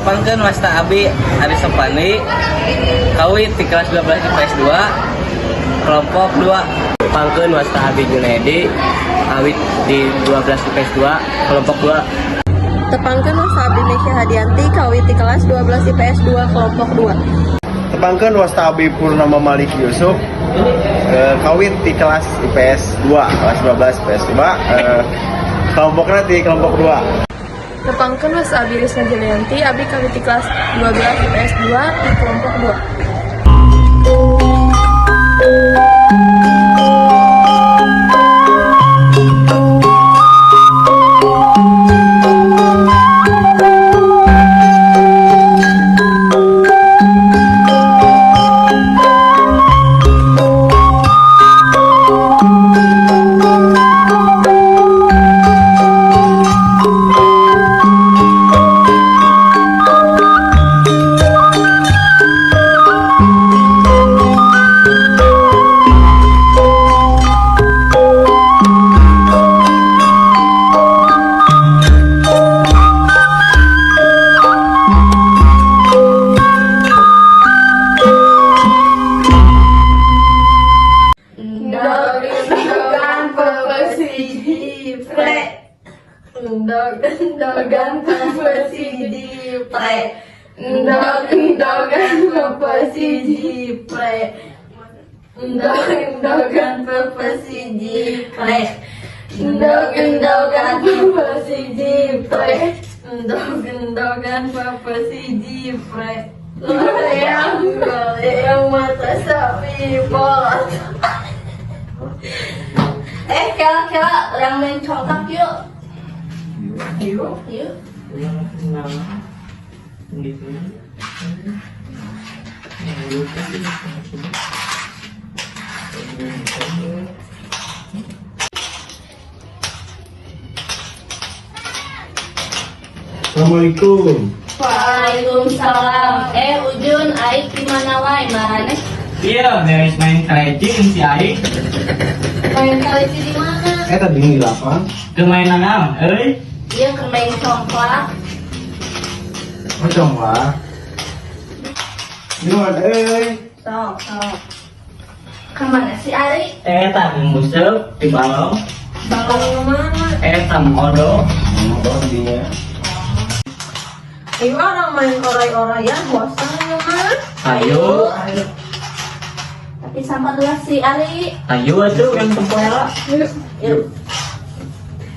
Tepangkeun wasta abi Ari Sopandi, kawit di kelas 12 IPS 2, kelompok 2. Tepangkeun wasta abi Junaidi, kawit di 12 IPS 2, kelompok 2. Tepangkeun wasta abdi Nesya Hadianti, kawit di kelas 12 IPS 2, kelompok 2. Tepangkeun wasta abi Purnama Malik Yusuf, kawit di kelas IPS 2, kelas 12 IPS 2, kelompoknya di kelompok 2. Tepangkeun wasta abdi Risna Jelianti, abdi kawit di kelas 12 IPS 2 di kelompok 2. Endog-endogan pepesi jipre. Endog-endogan pepesi jipre. Endog-endogan pepesi jipre. Endog-endogan pepesi jipre. Endog-endogan pepesi jipre. Endog-endogan pepesi jipre. Goyang, goyang mata sapi bolot. Kela kela yang main congkak yuk. Yuk. Yuk. Assalamualaikum. Waalaikumsalam. Ujun, Aik di mana wae marane? Iya, beres main kerecing si Aik. Main kaleci di mana? Tadi di lapang. Ke mainan naon, euy? Iya, ke main congklak. Oh, congklak. Gimana, euy? Sok, sok. Kemana si Ari? Eta museup di balong. Balong mana? Eta odo. Ngobrol tadinya. Ayo orang main orai-oraian, bosan ya mah. Ayo, Tapi sama dulu si Ari. ayo atuh urang tempo heula. Yuk.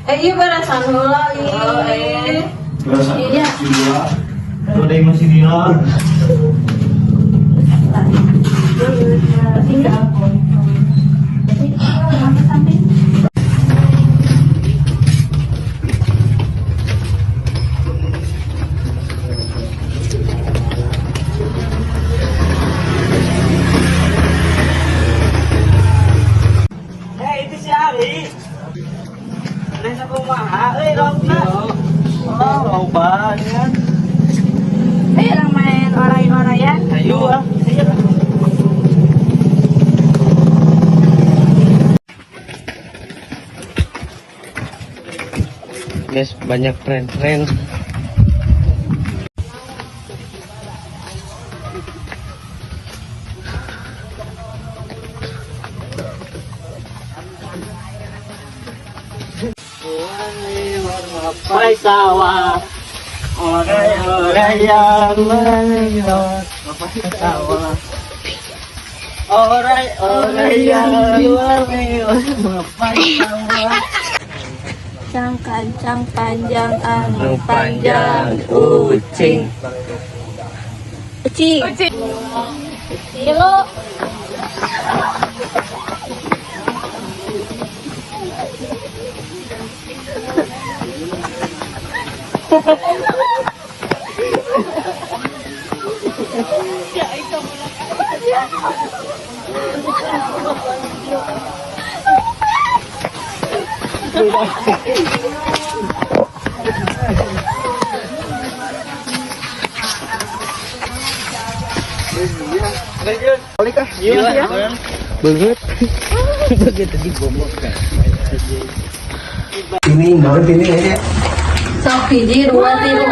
Iya beresan heula ih. Berasa Iya. dua. Tuh deui masih gila. Itu si Ari. Nasa kumaha euy laukna? Oh, loba nya. Ayo orang main orai-oraian. Ayo ah. Ayo. Guys, banyak tren-tren. Pai sawah. Orang yang melewat sawah. Orang yang melewat sawah. Cang kancang panjang anu Panjang panjang kucing. Ucing. Ucing. Kilo. Balik ah. Iya. Banget. Begitu di goblok kan. Ini baru ini aja. Sok hiji dua tilu.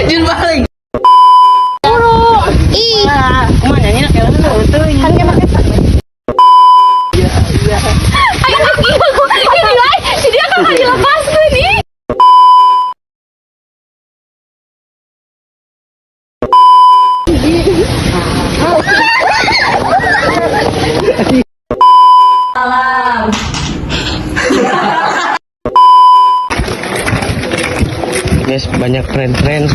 Jun balik. Ih. Kan kayak pakai. Ayo, ini wae, si dia kan dilepaskeun ih. Salam. Guys, banyak tren-tren.